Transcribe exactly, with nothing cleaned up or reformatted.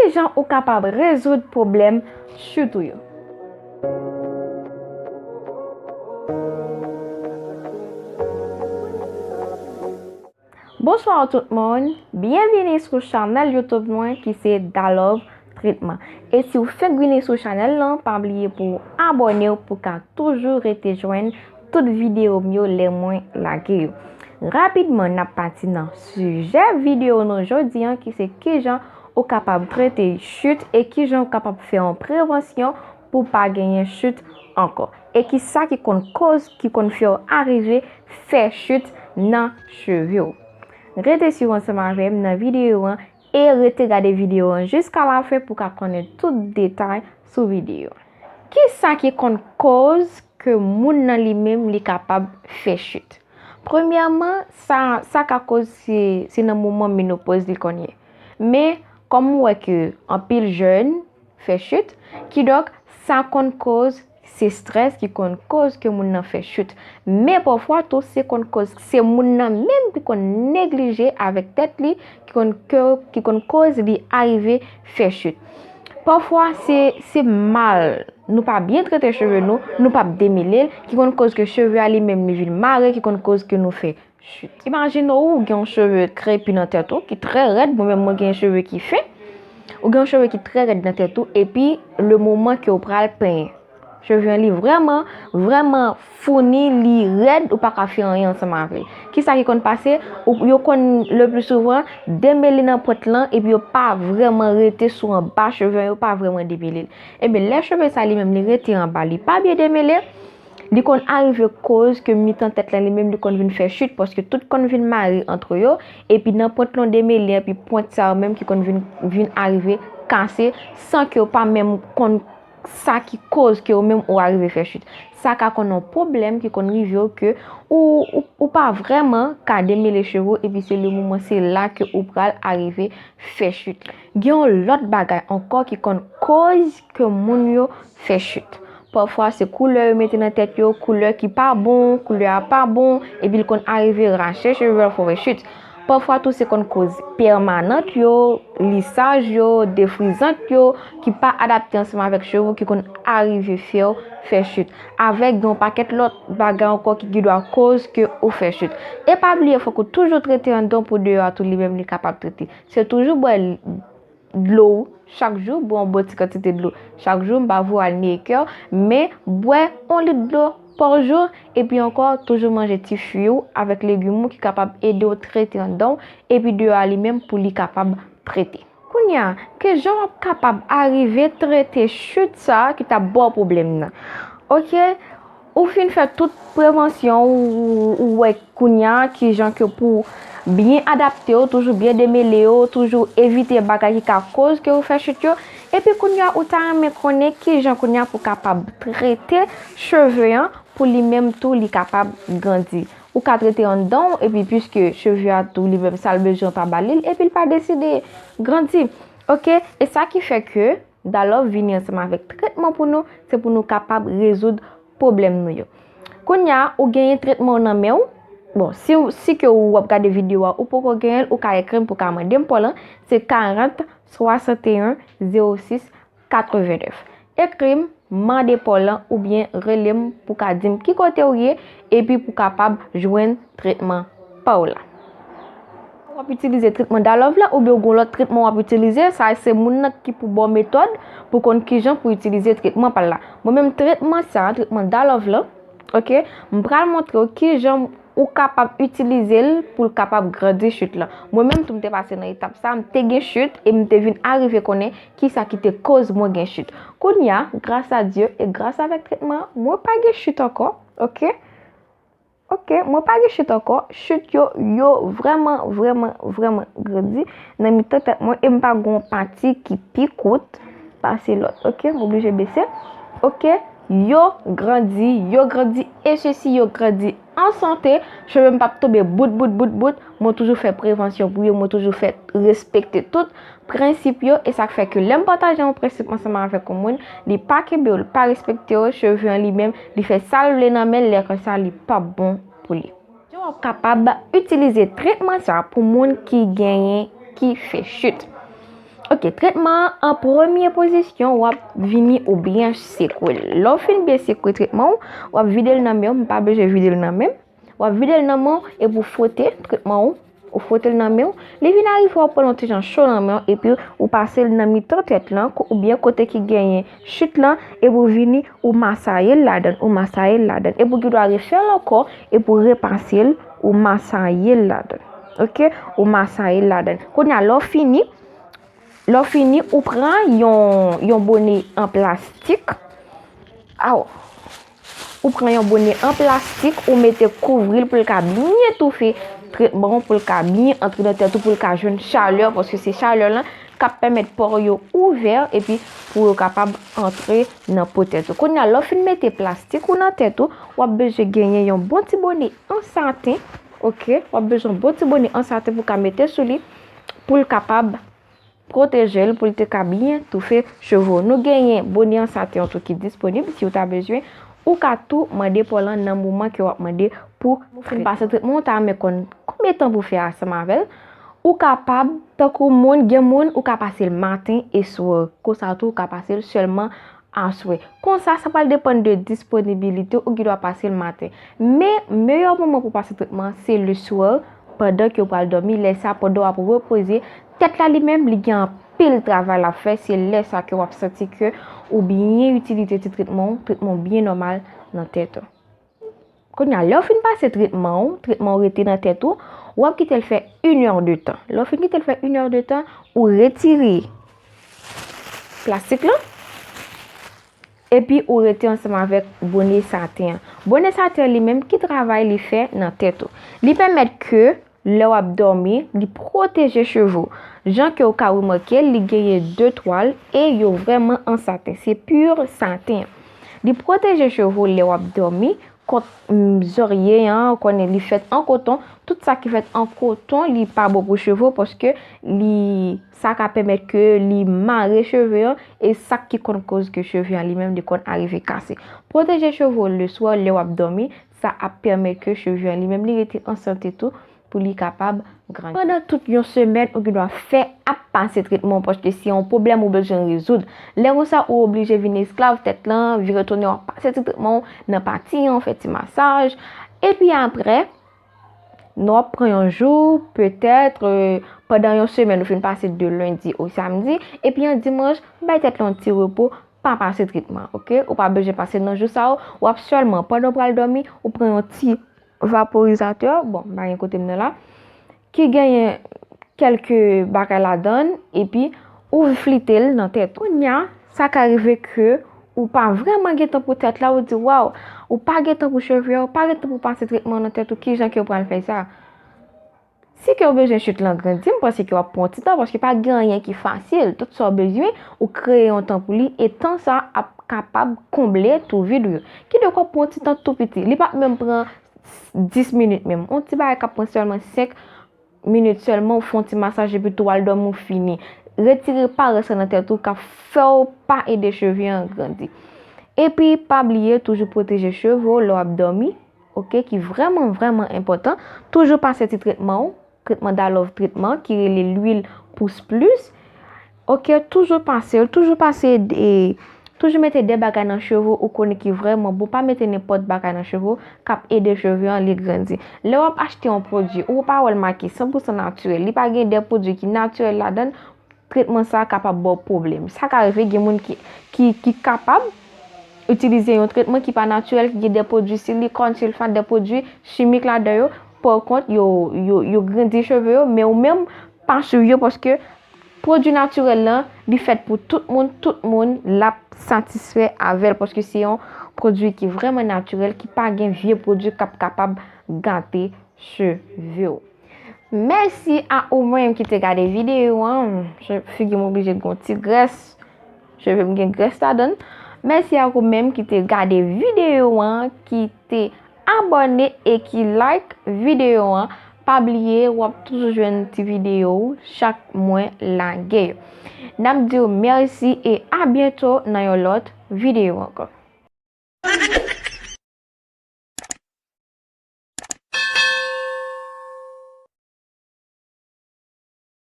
Kijan ou kapab rezoud pwoblèm chit ou yo? Bonswa tout moun, byenvini sou chanèl YouTube mwen ki se Dalove Tretman. E si w fenk vini sou chanèl lan, pa bliye pou w abòne w pou w ka toujou rete jwenn tout videyo m yo lè mwen lage yo. Rapidman, n ap pati nan sijè videyo nou jodi an ki se kijan ou kapab trete chit e kijan ou kapab fè yon prevansyon pou w pa genyen chit ankò. E ki sa ki konn koz ki konn fè w arive fè chit nan cheve w. Rete swiv ansanm avè m nan videyo an e rete gade videyo an jiska lafen pou w ka konnen tout detay sou videyo an. Ki sa ki konn koz ke moun nan li menm li kapab fè chit? Premyèman, sa, sa ka koz se, se nan moman menopoz li konn ye. Men, kòm ou wè ke anpil jèn fè chit, kidonk sa konn koz se strès ki konn koz ke moun nan fè chit. Men pafwa tou se konn koz se moun nan menm ki konn neglije avèk tèt li ki konn, ke, ki konn koz li arive fè chit. Pafwa se, se mal nou pa byen trete cheve nou, nou p ap demele l, ki konn koz ke cheve a li menm li vin mare, ki konn koz ke nou fè chit. Imajine w, ou gen yon cheve krepi nan tèt ou ki trè rèd, mwen menm mwen gen cheve ki fen. Ou gen yon cheve ki trè rèd nan tèt ou, epi le moman ke w pral penyen, cheve an li vrèman, vrèman founi, li rèd, ou pa ka fè anyen ansanm avè l. Kisa ki konn pase? Ou, yo konn le pli souvan demele nan pwent lan, epi yo pa vrèman rete sou anba cheve an, yo pa vrèman demele l. Ebyen, lè cheve sa li menm li rete anba, li pa byen demele, li konn arive koz ke mitan tèt lan li menm li konn vin fè chit, paske tout konn vin mare antre yo, epi nan pwent lan demele, epi pwent sa yo menm ki konn vin, vin arive kase, san ke yo pa menm konn sa ki koz ke ou menm ou arive fè chit. Sa ka konn yon pwoblèm ki konn rive w ke ou, ou, ou pa vrèman ka demele cheve w, epi se le moman se la ke ou pral arive fè chit. Gen yon lòt bagay ankò ki konn koz ke moun yo fè chit. Pafwa se koulè yo mete nan tèt yo, koulè ki pa bon, koulè a pa bon, epi l konn arive rache cheve a fè w fè chit. Pafwa tou se konn koz pèmanant yo, lisaj yo, defrizant yo, ki pa adapte ansanm avèk cheve w ki konn arive fè w fè chit. Avèk gen yon pakèt lòt bagay ankò ki gen dwa koz ke ou fè chit. E pa bliye, fòk ou toujou trete anndan w pou deyò a tou li menm li kapab trete. Se toujou bwè dlo chak jou, bwè yon bon ti kantite dlo chak jou, m pa vle w al neye kè w, men bwè yon lit dlo pa jou, epi ankò toujou manje ti fwi w avèk legim ou ki kapab ede w trete anndan w, epi deyò a li menm pou li kapab trete. Kounye a, kijan w ap kapab arive trete chit sa a ki t ap ba w pwoblèm nan? Oke, ou fin fè tout prevansyon ou, ou wè kounye a kijan ke pou byen adapte w, toujou byen demele yo, toujou evite bagay ki ka koz ke ou fè chit yo. Epi kounye a, ou ta renmen konnen kijan kounye a pou kapab trete cheve an pou li menm tou li kapab grandi. Ou ka trete anndan w, epi piske cheve a tou li menm sa l bezwen pa ba li l, epi l pa deside grandi. Oke, e sa ki fè ke Dalove vini ansanm avèk tretman pou nou, se pou nou kapab rezoud pwoblèm nou yo. Kounye a, ou genyen tretman w nan men w. Bon, si, si ke ou ap gade videyo a, ou poko genyen l, ou ka ekri m pou ka mande m pa w lan, se karant, swasanteyen, zewo sis, katrevennnèf. Ekri m, mande pa w lan oubyen rele m pou ka di m ki kote w ye, epi pou kapab jwenn tretman pa w la. W ap itilize tretman Dalove la, oubyen w gen yon lòt tretman w ap itilize, sa se moun nan ki pou ba w metòd pou konn kijan pou itilize tretman pa l la. Mwen menm tretman sa, tretman Dalove la, oke, m pral montre w kijan ou kapab itilize l pou l kapab grandi chit lan. Mwen menm tou m te pase nan etap sa, m te gen chit e m te vin arive konnen kisa ki te koz mwen gen chit. Kounye a, gras a Dye e gras avèk tretman an, mwen pa gen chit ankò, oke? Oke, mwen pa gen chit ankò. Chit yo, yo vrèman, vrèman, vrèman grandi nan mitan tèt mwen e m pa gen yon pati ki pi kout pase lòt. Oke, m oblije bese. Oke, yo grandi, yo grandi e sesi yo grandi an sante. Cheve m p ap tonbe bout, bout, bout, bout. Mwen toujou fè prevansyon pou yo, mwen toujou fè respekte tout prensip yo, e sa k fè ke lè m pataje yon prensip ansanm avèk yon moun, li pa kenbe w, li pa respekte w, cheve an li menm, li fè sa l vle nan men l, lè konsa li p ap bon pou li. Jan w ap kapab itilize tretman sa pou moun ki genyen, ki fè chit. Ok, tretman an, an premye pozisyon, w ap vini ou byen sekwe l. Lè w fin byen sekwe tretman w, w ap vide l nan men w, m pa bezwen vide l nan men m. W ap vide l nan men w epi w fwote tretman w, ou fwote l nan men w. Li vin arive w ap pran yon ti jan cho nan men w epi ou pase l nan mitan tèt lan, ko- oubyen kote ki genyen chit lan, epi w vini ou masaye l ladan, ou masaye l ladan. Epi w gendwa refè l ankò, epi w repase l, ou masaye l ladan. Ok? Ou masaye l ladan. Kounye a, lè w fini, lè w fini, ou pran yon, yon bone an plastik. Aw. Ou pran yon bone an plastik, ou mete kouvri l pou l ka byen toufe tretman w, pou l ka byen antre nan tèt ou, pou l ka jwenn chalè, paske se chalè lan k ap pèmèt pò yo ouvè epi pou yo kapab antre nan po tèt ou. Kounye a, lè w fin mete plastik ou nan tèt ou, w ap bezwen genyen yon bon ti bone an saten, ok? W ap bezwen yon bon ti bone an saten pou w ka mete sou li, pou l kapab pwoteje l pou l te ka byen toufe cheve w. Nou genyen bone an saten an tou ki disponib, si w ta bezwen, ou ka tou mande pa w lan nan moman ke w ap mande pou ou fin pase tretman, ou ta renmen konn konbyen tan pou fè ansanm avè l. Ou kapab, tankou moun, gen moun, ou ka pase l maten e swè. Konsa tou, ou ka pase l sèlman aswè. Konsa, sa pral depann de disponibilite ou, ou gendwa pase l maten. Men, meyè moman pou pase tretman an, se le swè, pandan ke w pral dòmi. Lè sa, pandan w ap repoze, tèt la li menm, li gen anpil travay l ap fè. Se lè sa ke w ap santi ke ou byen itilize ti tretman w, tretman w byen nòmal nan tèt ou. Kounye a, lè w fin pase tretman w, tretman w rete nan tèt ou, w ap kite l fè inè de tan. Lè w fin kite l fè inè de tan, ou retire plastik lan, epi ou rete ansanm avèk bone saten an. Bone saten an li menm, ki travay li fè nan tèt ou? Li pèmèt ke lè w ap dòmi, li pwoteje cheve w. Jan ke w ka remake l, li genyen de twal e yo vrèman an saten. Se pur saten. Li pwoteje cheve w lè w ap dòmi kont, mm, zòrye an, ou konnen li fèt an koton. Tout sa ki fèt an koton, li pa bon pou cheve w paske li, sa ka pèmèt ke li mare cheve an e sa ki konn koz ke cheve an li menm li konn arive kase. Pwoteje cheve w leswa lè w ap dòmi, sa ap pèmèt ke cheve an li menm li rete an sante tou pou li kapab grandi. Pandan tout yon semèn, ou gendwa fè ap pase tretman w paske se yon pwoblèm ou bezwen rezoud. Lè konsa, ou oblije vin esklav tèt lan, vire tounen w ap pase ti tretman w nan pati an, w fè ti masaj. Epi apre, nou ap pran yon jou, petèt, euh, pandan yon semèn, ou fin pase de lendi o samdi, epi yon dimanch, bay tèt lan yon ti repo, pa pase tretman, ok? Ou pa bezwen pase nan jou sa yo, w ap sèlman, pandan w pral dòmi, ou pran yon ti vaporizatè, bon, m pa gen kote m nan la, ki genyen kèlke bagay ladan l, epi ou flite l nan tèt ou. Kounye a, sa ka rive ke ou pa vrèman gen tan pou tèt la, ou di, waw, ou pa gen tan pou cheve a, ou pa gen tan pou pase tretman nan tèt ou, kijan ke w pral fè sa? Si ke w bezwen chit lan grandi, m panse ke w ap pran yon ti tan, paske pa gen anyen ki fasil. Tout sa w bezwen, ou kreye yon tan pou li, e tan sa ap kapab konble tou vid ou yo. Kidonk, w ap pran yon ti tan tou piti. Li p ap menm pran dis minit menm. Yon ti bagay k ap pran sèlman senk minit sèlman, ou fè yon ti masaj, epi tou w al dòmi, ou fini. Retire parès lan nan tèt ou, k ap fè w pa ede cheve an grandi. Epi, pa bliye toujou pwoteje cheve w lè w ap dòmi, ok, ki vrèman, vrèman enpòtan. Toujou pase ti tretman w, tretman Dove tretman, ki rele lwil Pousse Plus. Ok, toujou pase l, toujou pase, e, toujou mete de bagay nan cheve w ou konnen ki vrèman bon. Pa mete nenpòt bagay nan cheve w k ap ede cheve an li grandi. Lè w ap achte yon pwodui, ou pa wè l make san pou san natirèl, li pa gen de pwodui ki natirèl ladan l, tretman sa a kapab ba w pwoblèm. Sa ka rive gen moun ki, ki, ki kapab itilize yon tretman ki pa natirèl, ki gen de pwodui silikòn, silfat, de pwodui chimik ladan yo. Pa kont, yo, yo, yo grandi cheve yo, men ou menm, pa swiv yo, paske pwodui natirèl lan, li fèt pou tout moun, tout moun l ap satisfè avè l, paske se yon pwodui ki vrèman natirèl, ki pa gen vye pwodui k ap kapab gate cheve w. Mèsi a ou menm ki te gade videyo an. Je- Figi m oblije gen yon ti grès. Cheve m gen grès ladan l. Mèsi a ou menm ki te gade videyo an, ki te abòne e ki like videyo an. Pa bliye, w ap toujou jwenn ti videyo chak mwen lage yo. N ap di w mèsi e a byento nan yon lòt videyo ankò.